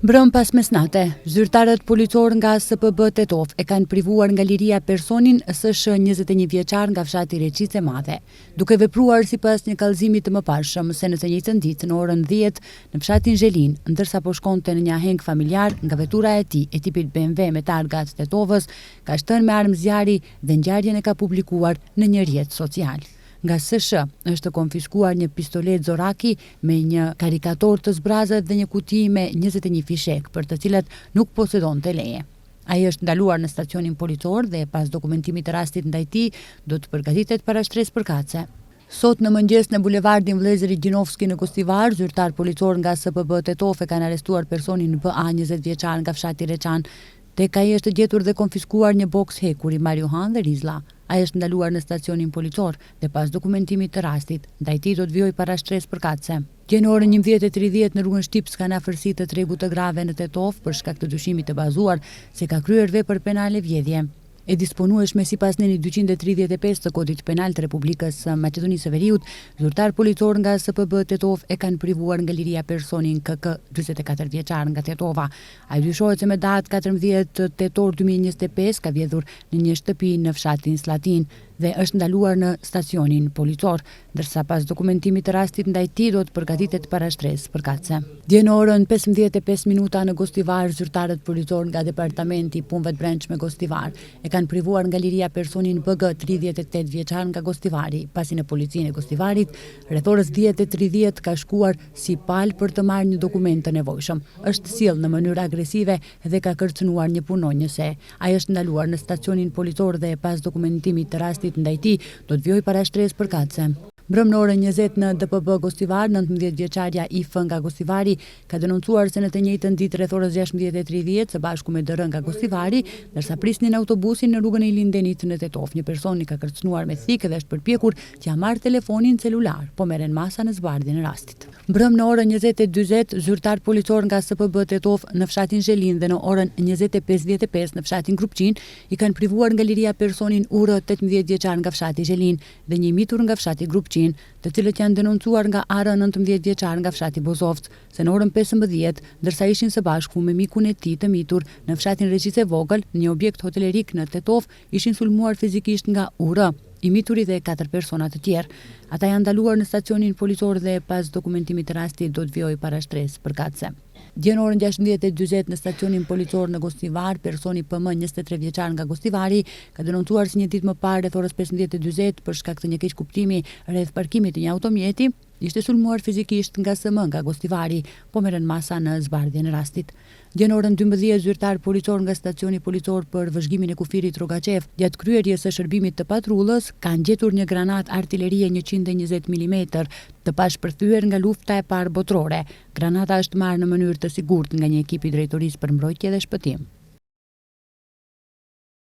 Mbrëmë pas mesnate, zyrtarët policorë nga SPB Tetovë e kanë privuar nga liria personin SH 21 vjeçar nga fshati Reçicë e Madhe, duke vepruar sipas një kallëzimi të mëparshëm se në të njëjtën ditë në orën 10 në fshatin Zhelinë, ndërsa po shkonte në një aheng familjar nga vetura e tij e tipit BMW me targa të Tetovës, ka shtënë me armë zjarri dhe ngjarjen e ka publikuar në një rrjet social. Nga SH është konfiskuar një pistoletë zoraki me një karikator të zbrazët dhe një kuti me 21 fishekë, për të cilat nuk posedonte leje. Ai është ndaluar në stacionin policor dhe pas dokumentimit të rastit ndaj tij do të përgatitet parashtresë përkatëse. Sot në mëngjes në bulevardin Vëllezërit Gjinovski në Gostivar, zyrtarë policorë nga SPB Tetovë e kanë arrestuar personin BA 20 vjeçar nga fshati Reçan. Tek ai është gjetur dhe konfiskuar një boks hekuri, marihuanë dhe rizla. Ai është ndaluar në stacionin policor dhe pas dokumentimit të rastit, ndaj tij do të vijojë parashtresë përkatëse. Dje në orën 11:30 në rrugën Shtipska në afërsi të tregut të grave në Tetovë për shkak të dyshimit të bazuar se ka kryer vepër penale vjedhje e disponueshme sipas nenit 235 të Kodit Penal të Republikës së Maqedonisë së Veriut, zyrtarë policorë nga SPB Tetovë e kanë privuar nga liria personin KK 44 vjeçar nga Tetova. Ai dyshohet se me datë 14 tetor 2025 ka vjedhur në një shtëpi në fshatin Sllatinë dhe është ndaluar në stacionin policor, ndërsa pas dokumentimit të rastit ndaj tij do të përgatitet parashtresë përkatëse. Dje në orën 15:05 minuta në Gostivar, zyrtarët policorë nga Departamenti i Punëve të Brendshme Gostivar e kanë privuar nga liria personin BG 38 vjeçar nga Gostivari, pasi në policinë e Gostivarit rreth orës 10:30 ka shkuar si palë për të marrë një dokument të nevojshëm. Është sjellë në mënyrë agresive dhe ka kërcënuar një punonjëse. Ai është ndaluar në stacionin policor dhe pas dokumentimit të rastit ndaj tij do të vijojë parashtresë përkatëse. Mbrëmë në orën 20 në DPB Gostivar, 19 vjeçarja IF nga Gostivari ka denoncuar se në të njëjtën ditë rreth orës 16:30 së bashku me DR nga Gostivari, ndërsa prisnin autobusin në rrugën e Ilindenit në Tetovë, një person i ka kërcënuar me thikë dhe është përpjekur t'ia marrë telefonin celular, po merren masa në zbardhjen e rastit. Mbrëmë në orën 20:40, zyrtarë policorë nga SPB Tetovë në fshatin Zhelinë dhe në orën 20:55 në fshatin Grupçinë i kanë privuar nga liria personin UR 18 vjeçar nga fshati Zhelinë dhe një i mitur nga fshati Grupçinë, të cilët janë denoncuar nga AR 19 vjeçar nga fshati Bozovc, se në orën 15, ndërsa ishin së bashku me mikun e tij të mitur në fshatin Reçicë e Vogël, në një objekt hotelerik në Tetovë, ishin sulmuar fizikisht nga UR, i mituri dhe katër persona të tjerë. Ata janë ndaluar në stacionin policor dhe pas dokumentimit të rastit do të vijojë parashtresë përkatëse. Dje në orën 16:40 në stacionin policor në Gostivar, personi PM 23 vjeçar nga Gostivari ka denoncuar se një ditë më parë rreth orës 15:40 për shkak të një keqkuptimi rreth parkimit të një automjeti, ishte sulmuar fizikisht nga SM nga Gostivari, po merren masa në zbardhjen e rastit. Dje në orën 12 zyrtarë policorë nga stacioni policor për vëzhgimin e kufirit Rogaçev, gjatë kryerjes së shërbimit të patrullës, kanë gjetur një granatë artilerie 120 mm të pashpërthyer nga lufta e parë botërore. Granata është marrë në mënyrë të sigurt nga një ekip i drejtorisë për mbrojtje dhe shpëtim.